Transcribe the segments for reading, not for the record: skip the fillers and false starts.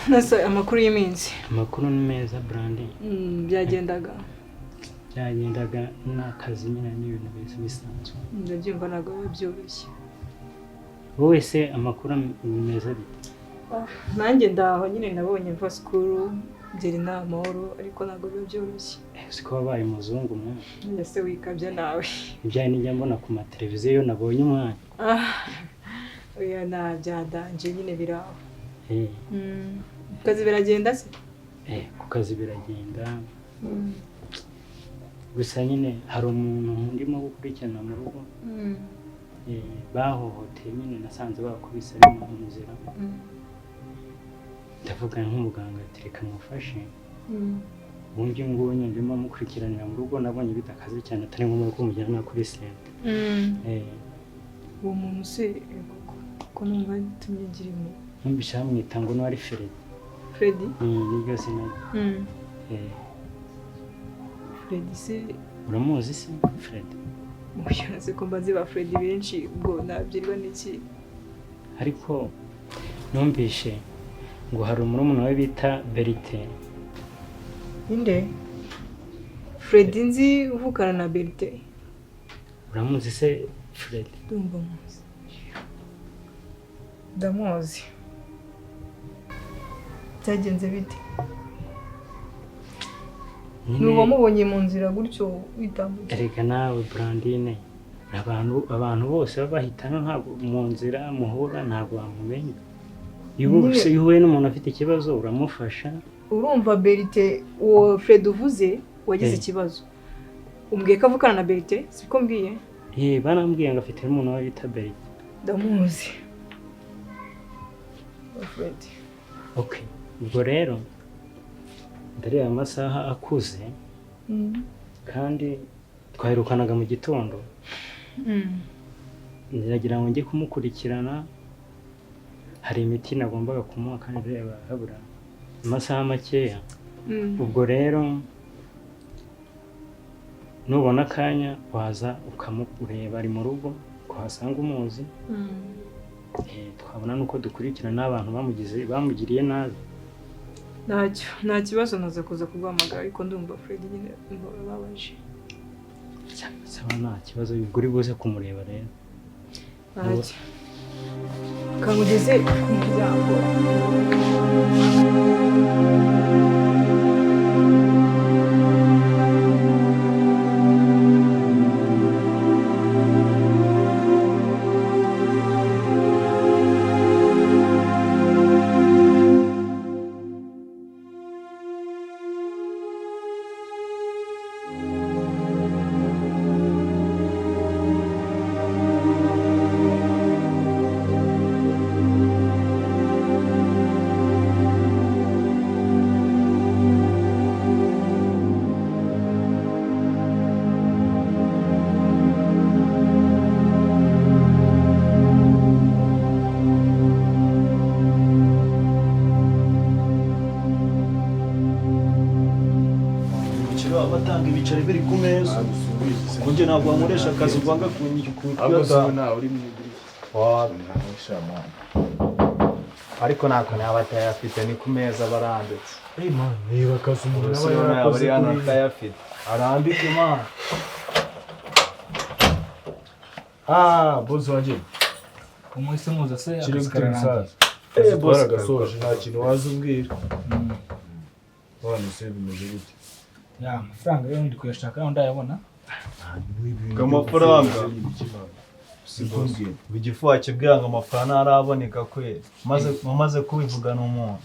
Nasa amakuru y'iminsi. Amakuru ni meza, Brandi. Byagendaga. Byagendaga n'akazi nyine n'ibintu bisanzwe. Ndabyumva, ntabwo biba byoroshye. Wowe se amakuru meza bite? Nanjye ndaho nyine, nabonye mva school ngera inaha amahoro, ariko ntabwo biba byoroshye. Siko wabaye umuzungu mwana? Ese wikabya nawe. Ibyaye nijya mbona ku mateleviziyo iyo nabonye umwanya. Oya, nta byadanje nyine, biraho. Ku kazi biragenda se? Ku kazi biragenda, gusa nyine hari umuntu ndimo gukurikirana mu rugo, bahohoteye nyine, nasanze bakubise ari mu nzira. Ndavuga nk'umuganga ati reka mufashe. Ubundi ngubu nyine ndimo mukurikiranira mu rugo, nabonye bidakaze cyane, atari ngombwa ko mujyana kuri senta. Uwo muntu se ko numva tumye ngira impuhwe? Numvise bamwita ngo n'uwari Freddy. Freddy? Niryo zina rye. Freddy se? Uramuzi se Freddy? Oya, se ko mbazi ba Freddy benshi, ubwo nabyirwa n'iki? Ariko numvishe ngo hari murumuna we bita Berite. Inde Freddy nzi uvukana na Berite? Uramuzi se Freddy? Ndumva muzi, ndamuzi. Byagenze bite? Nyine Ni uwamubonye mu nzira gutyo witambutse? Erega nawe Brandine, abantu bose baba bahitana, ntabwo mu nzira muhura ntabwo wamumenya. Iyo uhuye n'umuntu afite ikibazo uramufasha. Urumva Berite, uwo Fred uvuze wagize ikibazo, umbwiye ko avukana na Berite, siko mbwiye? Barambwiye ngo afite n'umuntu we bita Berite. Ndamuzi uwo Fred. Okay, ubwo rero ndareba amasaha akuze, kandi twaherukanaga mu gitondo. Ndagira ngo njye kumukurikirana, hari imiti nagombaga kumuha kandi reba habura amasaha makeya. Ubwo rero nubona akanya waza ukamureba, ari mu rugo twahasanga umuzi. Twabona nuko dukurikirana n'abantu bamugiriye nabi. Ntacyo, nta kibazo, naza kuza kuguhamagara, ariko ndumva Fred nyine babaje. Sawa, nta kibazo, ubwo uri buze kumureba rero. Ntacyo, kangugeze ku muryango. Abatanga ibiceri biri ku meza, kuko njye ntabwo wankoresha akazi uvanga Ahubwo nawe uri mu idirishya. Ariko ntako ntaba atayafite, ni ku meza baranditse. Niba akazi umuntu aba yarakoze kuri kuriya atayafite. Arambike man. Boss wanjye. Umuhise muza se? Kiri Akazi gute kararangiye. musaza? Eh, boss. Twaragasoje, nta kintu waza umbwira. None se bimeze gute? Ya amafaranga yo ndi kuyashaka, aho ndayabona. Amafaranga. Igifu wakibwira ngo amafaranga ntaraboneka kweli, maze kubivugana umuntu.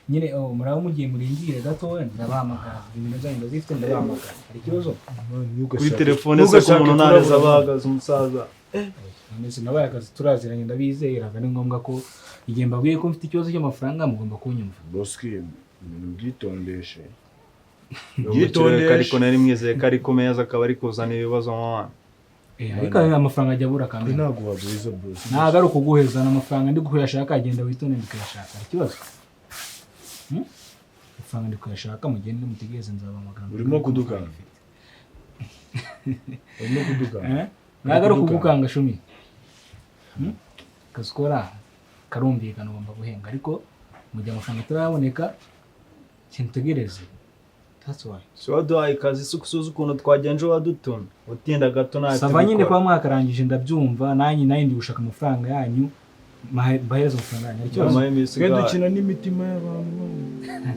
Nyine oh, muraba mugiye murindire gato, ndabahamagara ibintu byanyu ndazifite, ndabahamagara. Hari ikibazo? Kuri telefone se ko umuntu ntareza abahagaze umusaza? None se nabaye akazi turaziranye, ndabizera, ari ngombwa ko igihe mbabwiye ko mfite ikibazo cy'amafaranga mugomba kunyumva. Boski, ibintu byitondeshe. Byitondeshe. Ariko nari mwizeye ko ari ku meza, akaba ari kuzana ibibazo mwana. Ariko ayo amafaranga ajya abura kamwe. Ntabwo waguheza boss. Ntabwo ari ukuguheza, ni amafaranga ndi kuyashaka, agenda witonde, ndi kuyashaka. Hari ikibazo? Amafaranga ndi kuyashaka, mugende mutegereze nzabahamagara. Urimo kudukanga. Urimo kudukanga. Ntabwo ari ukugukanga shumi. Akazi ukora karumvikana, ugomba guhembwa, ariko Mu gihe amafaranga ataraboneka, kintegereze. That's why. Si waduhaye ikazi se usuze ukuntu twagenje wadutumye utinda gato nta Ça va nyine, kuba mwakarangije ndabyumva, nanjye ndi gushaka amafaranga yanyu, mbahereze amafaranga yanyu. Hari ikibazo? Nyuma y'iminsi Twe ingahe? dukina n'imitima y'abantu,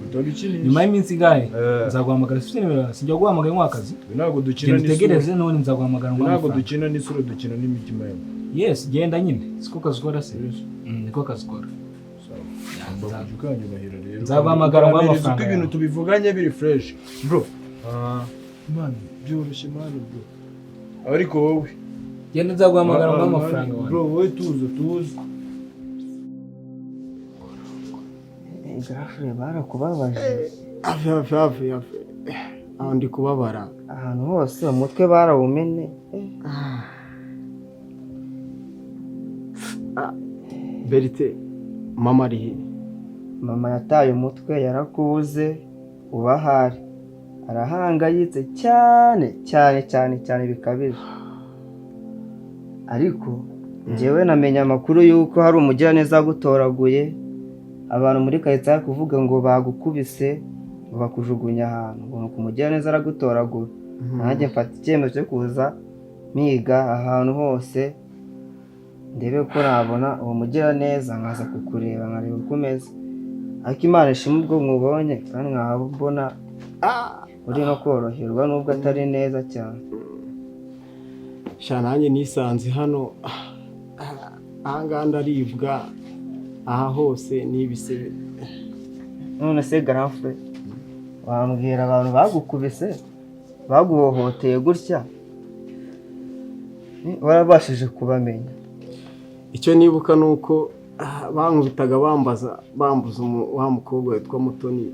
utabikinisha. Nyuma y'iminsi ingahe? Eh. Nzaguhamagara, ufite nimero yawe, sinjya guhamagara nk'uwa akazi. Twe ntabwo dukina Genda utegereze, n'isura. n'ubundi nzaguhamagara Twe nguhe ntabwo amafaranga. dukina n'isura, dukina n'imitima y'abantu. Yes, genda nyine, siko kazi ukora se? Niko kazi ukora. Sawa. Ugomba kujya ukanyubahira rero. Nzaguhamagara nguhe Ukampereza amafaranga uko ibintu yawe. tubivuganye biri fresh bro. Ah, Man, byoroshye man, bro, ariko wowe Genda, nzaguhamagara nguhe Ah, man, amafaranga wawe. Bro, wowe tuza tuza. Garafure, barakubabaje? Hafi hafi hafi hafi, aho ndi kubabara. Ahantu hose umutwe barawumene. Berite, mama ari he? Mama yataye umutwe, yarakubuze uba ahari, arahangayitse cyane cyane cyane cyane bikabije. Ariko njyewe namenye amakuru y'uko hari umugiraneza wagutoraguye. Abantu muri karitsiye bari kuvuga ngo bagukubise, ngo bakujugunya ahantu, ngo nuko umugiraneza aragutoragura. Nanjye mfata icyemezo cyo kuza mpiga ahantu hose, ndebe ko nabona uwo mugiraneza, nkaza kukureba, nkareba uko umeze. Ariko Imana ishimwe ubwo nkubonye, kandi nkaba mbona uri no koroherwa nubwo atari neza cyane. Sha, nanjye nisanze hano ahangaha, ndaribwa aha hose ni ibisebe. None se garafure, wambwira abantu bagukubise, baguhohoteye gutya, warabashije kubamenya? Icyo nibuka ni uko bankubitaga bambaza, bambuza wa mukobwa witwa Mutoni.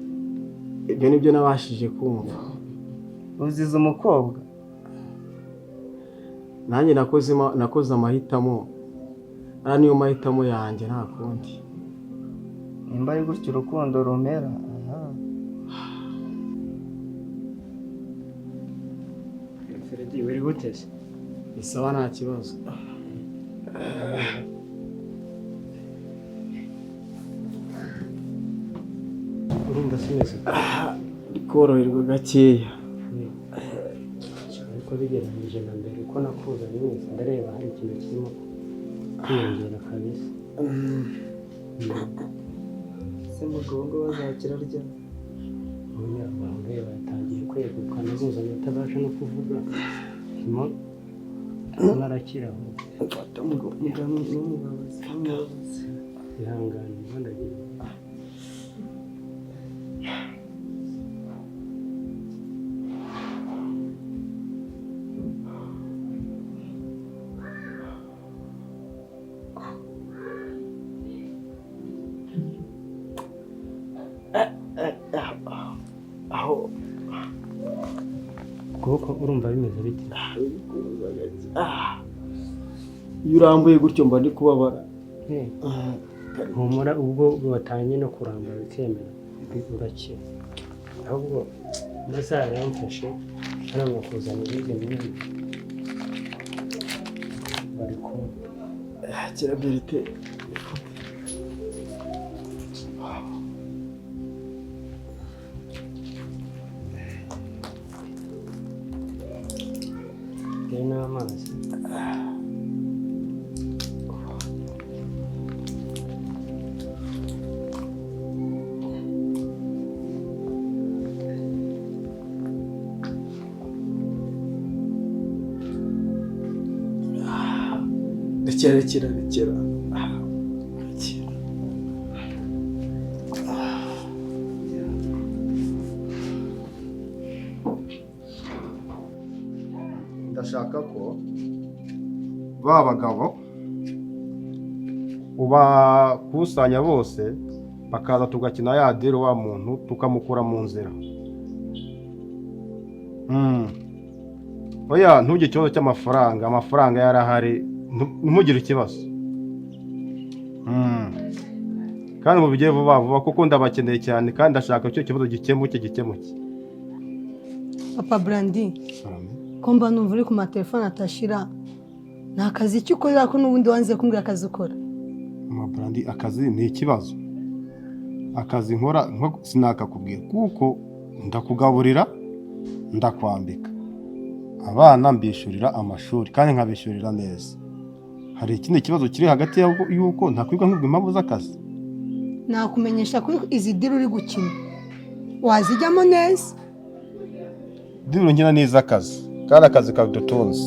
Ibyo nibyo nabashije kumva. Uzize umukobwa? Nanjye nakoze amahitamo, ariya niyo mahitamo yanjye, nta kundi. Nimba ari gutya urukundo rumera, aha. Fredy, uri gute se? Ni sawa, nta kibazo. Urumva simeze? Ndi koroherwa gakeya. Ariko bigereranyije na mbere uko nakuzanye wese, ndareba hari ikintu kirimo kwiyongera kabisa. Se mugabo, ngo bazakira ryari? Umunyarwanda ureba yatangiye kweguka, namuzanye atabasha no kuvuga, arimo arakira ahubwo. Mfata mugabo, numubabaze, numubabaze. Ihangane, ubwo ndagiye. Aho. Ukuboko urumva bimeze bite? Biri kuza gake. Iyo urambuye gutyo mba ndi kubabara. Humura, ubwo watangiye no kurambura bikemera, urakira. Ahubwo amasaha yaramfashe hano kuzanira ibyo binini bari kumwe. Kira Berite. Rero n'amazi. Rekera, rekera, rekera. Rekera. Ndashaka ko ba bagabo ubakusanya bose bakaza tugakina ya deal, wa muntu tukamukura mu nzira. Oya, ntugire ikibazo cy'amafaranga, amafaranga yarahari, ntimugire ikibazo. Kandi mubigire vuba vuba kuko ndabakeneye cyane, kandi ndashaka icyo kibazo gikemuke gikemuke. Papa Brandi, ko mba numva uri ku matelefone atashira, ni akazi icyo ukorera, ko n'ubundi wanze kumbwira akazi ukora? Mama Brandi, akazi ni ikibazo. Akazi nkora sinakakubwira, kuko ndakugaburira, ndakwambika, abana mbishyurira amashuri kandi nkabishyurira neza. Hari ikindi kibazo kiri hagati y'uko ntakwirwa nkubwa impamvu z'akazi? Nakumenyesha ko izi deal uri gukina wazijyamo neza. Deal nkina neza akazi, kandi akazi kadutunze.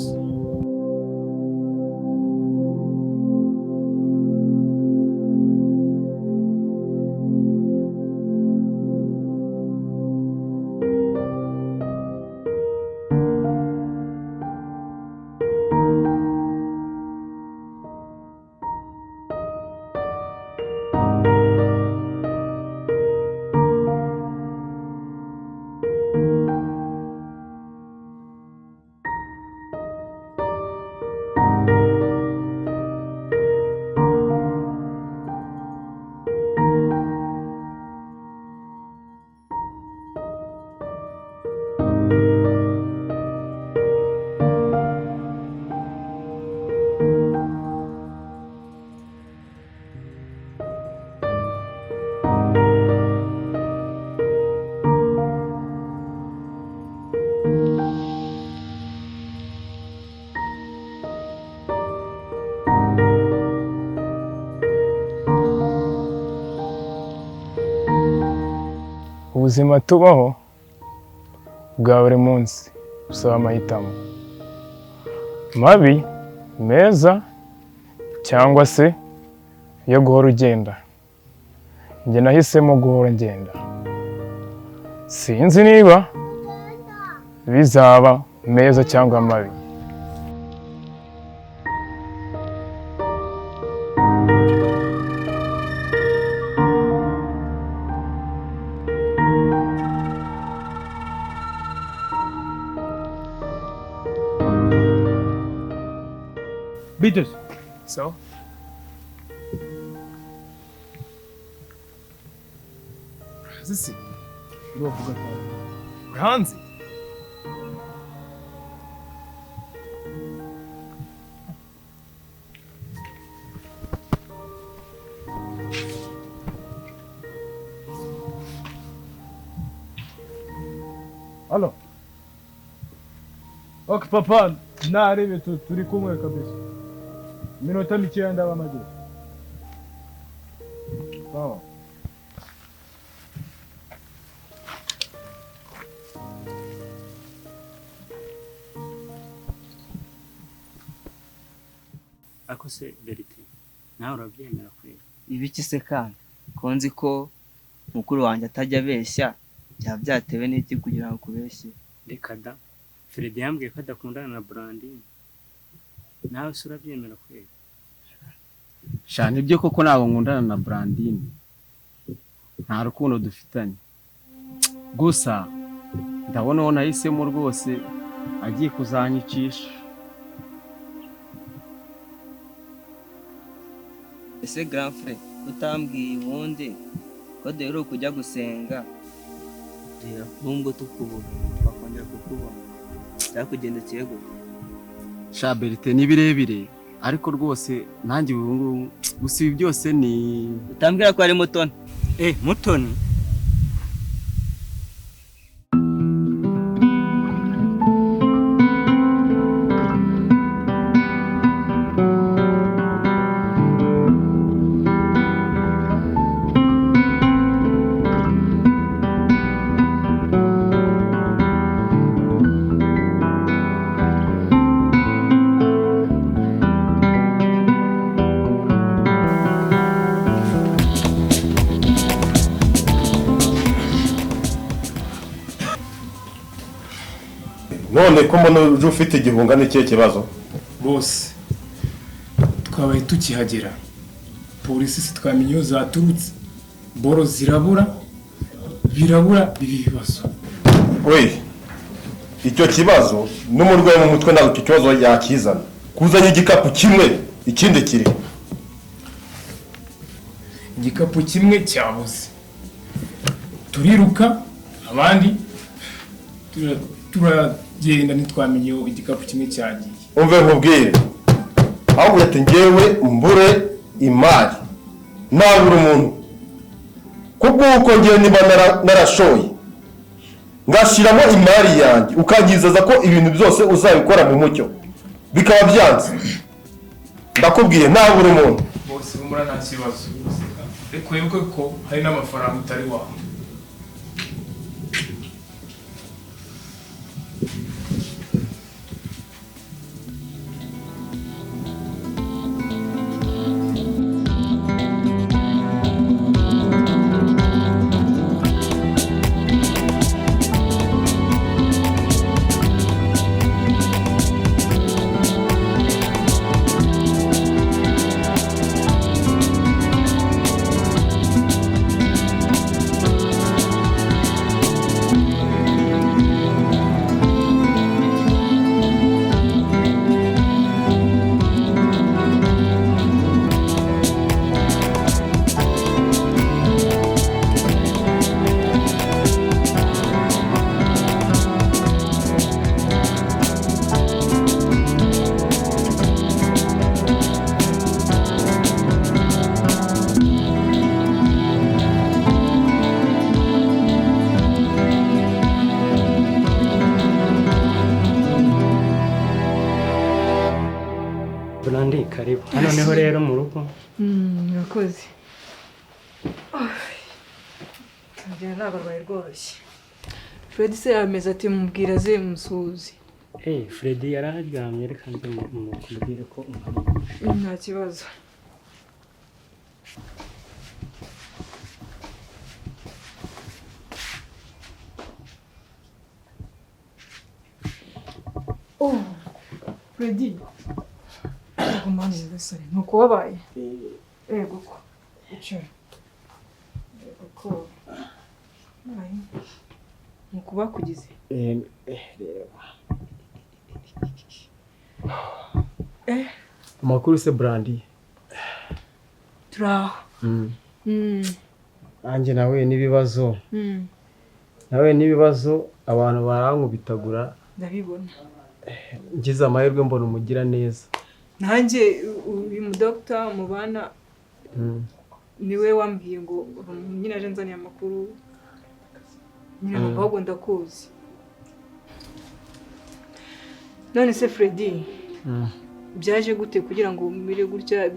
Ubuzima tubaho bwa buri munsi busaba amahitamo mabi, meza cyangwa se yo guhora ugenda. Njye nahisemo guhora ngenda, sinzi niba bizaba meza cyangwa mabi. Bite? Sawa. Sisi Uravuga uri hanze? Halo. Ok papa, narebe turi kumwe kabisa. Iminota mikeya ndaba mageze. Sawa. Ako se Berite, nawe urabyemera kweli? Ibiki se kandi, ko nzi ko mukuru wanjye atajya abeshya, byaba byatewe n'iki kugira ngo akubeshye? Reka da, Fredy yambwiye ko adakundana na Brandine. Nawe se urabyemera kweli? Sha, nibyo koko ntabwo nkundana na Brandine, nta rukundo dufitanye. Gusa ndabona uwo nahisemo rwose agiye kuzanyicisha. Ese grand frère, utambwiye ubundi ko duheruka kujya gusenga, nubwo tukubura twakongera kukubona, byakugendekeye gute? Sha Berite, ni birebire ariko rwose nanjye ubu ngubu, gusa ibi byose ni utambwira ko ari Mutoni. Mutoni? None ko mbona uje ufite igihunga, ni ikihe kibazo? Bose twabaye tukihagera, polisi sitwamenye iyo zaturutse, boro zirabura, birabura, biba ibibazo. We, icyo kibazo n'umurwayi mu mutwe ntabwo icyo kibazo yakizana. Kuzanye igikapu kimwe, ikindi kiri Igikapu kimwe cyabuze, turiruka, abandi turagenda, ntitwamenye iyo igikapu kimwe cyagiye. Umve nkubwire, ahubwo ati ngewe mbure imari nabura umuntu. Kubw'uko ngewe niba narashoye ngashyiramo imari yanjye, ukanyizeza ko ibintu byose uzabikora mu mucyo, bikaba byanze, ndakubwiye ntabura umuntu. Bose humura, nta kibazo, ariko wibuke ko hari n'amafaranga utari wawe. Brandi, karibu. Hano niho rero mu rugo. Murakoze. Urugendo ntabwo rwari rworoshye. Fred se yameze ati mubwira aze musuhuze. Freddy yararyamye, reka nze mubwire ko umuhamagaye. Nta kibazo. Oh, Freddy. Gumana nyagasani, nuko wabaye? Yego ko. Icara. Yego ko. Nuko bakugize? Reba. Amakuru se Brandi? Turaho. Nanjye nawe n'ibibazo. Nawe n'ibibazo, abantu barankubitagura. Ndabibona. Ngize amahirwe mbona umugira neza. Nanjye uyu mudokita mubana niwe wambwiye ngo nyine aje nzaniye amakuru, nyine numva ahubwo ndakuzi. None se Freddy, byaje gute kugira ngo umere gutya?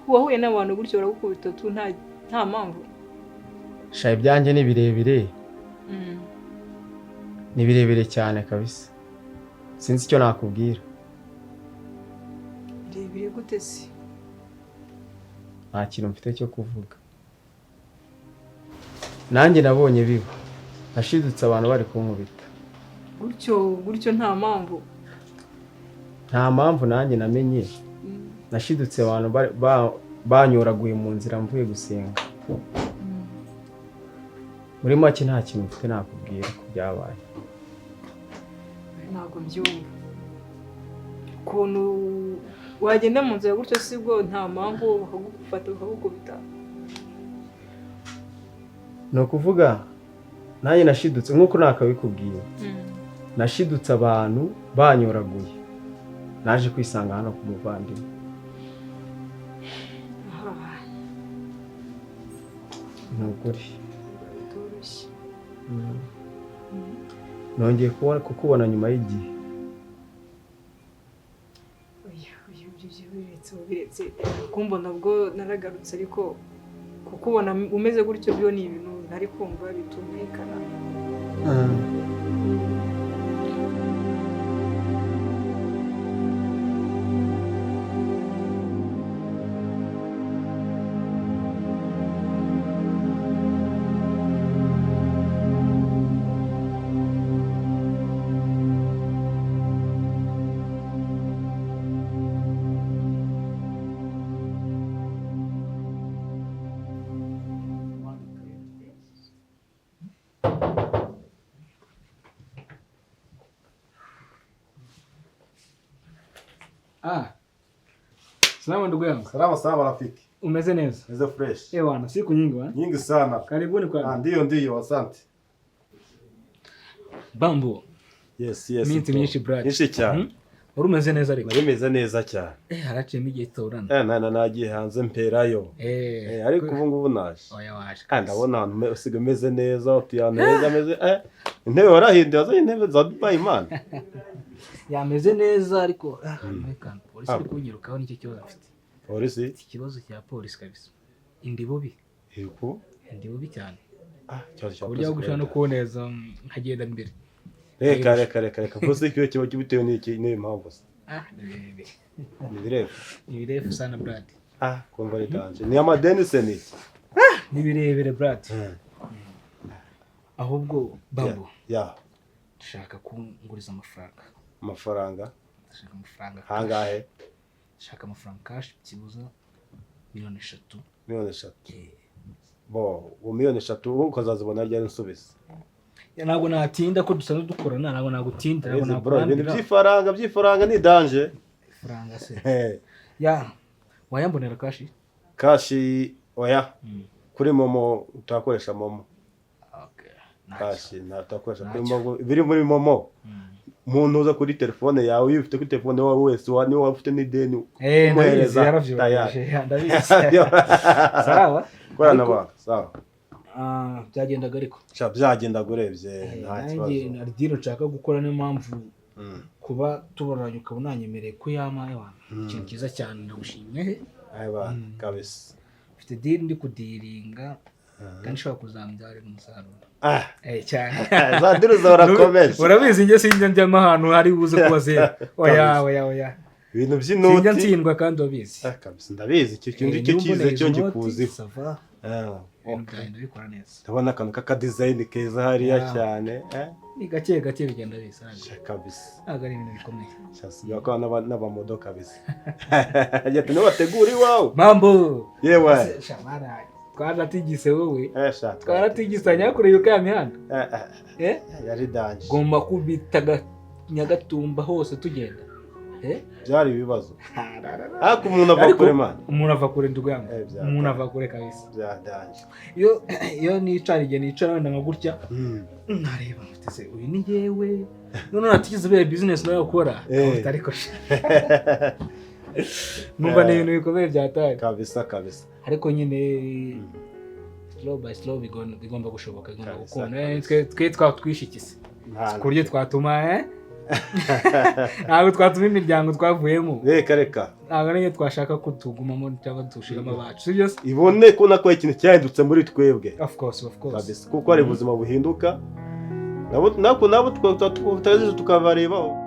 Wahuye n'abantu gutyo baragukubita tu nta mpamvu? Sha, ibyanjye ni birebire. Ni birebire cyane kabisa. Sinzi icyo nakubwira. Birebire gute se? Nta kintu mfite cyo kuvuga. Nanjye nabonye biba. Nashidutse abantu bari kunkubita. Gutyo gutyo nta mpamvu. Nta mpamvu nanjye namenye. Nashidutse abantu banyoraguye mu nzira mvuye gusenga. Muri make nta kintu mfite nakubwira ku byabaye. Ntabwo mbyumva. Ukuntu wagenda mu nzira gutyo sibwo nta mpamvu bakagufata bakagukubita. Ni ukuvuga nanjye nashidutse nk'uko nakabikubwiye. Nashidutse abantu banyoraguye. Naje kwisanga hano ku muvandimwe. Ni ukuri. Nongeye kukubona nyuma y'igihe. Biretse kumbona bwo naragarutse, ariko kukubona umeze gutyo byo ni ibintu ntari kumva bitumvikana. Salama ndugu yangu. Salama salama rafiki. Umeze neza? Meze fresh. Eh bwana, siku nyingi bwana. Nyingi sana. Karibuni kwa. Ndiyo ndiyo, asante. Bambo. Yes yes. Minsi myinshi brother. Nyinshi cyane. Wari umeze neza ariko? Nari meze neza cyane. Haraciyemo igihe tutabonana. Nana nagiye hanze mperayo. Ariko ubu ngubu naje. Oya, waje. Ndabona ahantu usigaye umeze neza, utuye ahantu heza ameze. Intebe warahinduye, wazanye intebe za Dubai man. Yameze neza ariko polisi iri kunyirukaho, nicyo kibazo mfite. Polisi? Ikibazo cya polisi kabisa. Indi bubi. Yego. Indi bubi cyane. Ikibazo cya Ku buryo polisi. gushobora no kuboneza nkagenda mbere. Reka reka reka reka, polisi ikiyo kiba bitewe n'iki, n'iyo mpamvu se? Ni birebire. Ni birefu. Ni birefu sana, Brad. Kumva ari danger. Ni amadeni se ni iki? Ni birebire, Brad. Ahubwo Babu. Ya. Ndashaka kunguriza amafaranga. Amafaranga? Ndashaka amafaranga. Hangahe? Ndashaka amafaranga cash byibuza 3 miliyoni. 3 miliyoni. Bo, ubu 3 miliyoni ubu ukazazibona ryari nsubiza? Ntabwo natinda ko dusanzwe dukorana, ntabwo nagutinda, ntabwo Bro, ibintu nakurambira. by'ifaranga ni danger. Ifaranga se. Ya, wayambonera cash? Cash oya. Kuri momo utakoresha momo. Okay. Cash ntakoresha kuri momo, biri muri momo. Umuntu uza kuri telefone yawe, iyo ufite kuri telefone wawe wese, niba waba ufite n'ideni Ndabizi, yarabyoroheje, ndabizi. Sawa. Koranabuhanga, sawa. Byagendaga ariko. Sha, byagendaga urebye nta Nanjye kibazo. hari deal nshaka gukora, niyo mpamvu kuba tuboranye ukaba unanyemereye ko yama ewana. Ikintu cyiza cyane, ndagushimye. Eba, kabisa. Mfite deal ndi kudiringa kandi ishobora kuzambyarira umusaruro. Cyane. Za deal zirakomeje. Urabizi njye sinjya njyamo ahantu hari buze kuba zero. Oya, oya, oya. Ibintu by'inoti. Sinjya ntsindwa kandi urabizi. Kabisa ndabizi icyo kintu, icyo Niba cyiza umboneye cyo izo noti, ngikuziho. ça va. Ibintu byagenda bikora neza. Ndabona akantu k'akadizayini keza hariya cyane. Ni gake gake bigenda biza. Kabisa. Ntabwo ari ibintu bikomeye. Shasiga ko n'abamodo kabisa. Ati nibategura iwawe. Mambo. Yewe. Shamara. Twaratigise wowe. Sha. Twaratigise nyakure yuko ya mihanda. Yari danger. Gomba kubita Nyagatumba hose tugenda. Byari ibibazo. Ariko umuntu ava Ariko kure man. Umuntu ava kure, ndugu yangu. Umuntu ava kure kabisa. Bya danger. Iyo nicara, igihe nicara wenda nka gutya nkareba mfite se uyu ni njyewe none natigeze bera business nawe ukora, ariko sha numva ni ibintu bikomeye byatari. Kabisa kabisa. Ariko nyine slow by slow bigomba gushoboka, bigomba gukunda. Kabisa. Twe twishikise ku buryo twatuma ntabwo twatuma imiryango twavuyemo. Reka reka. Ntabwo ariyo twashaka ko tugumamo cyangwa tushiramo abacu, sibyo se? Ibone ko nako ikintu cyahindutse muri twebwe. Of course, of course. Kabisa, kuko hari ubuzima buhinduka. Nabo nako nabo tutagejeje tukabarebaho.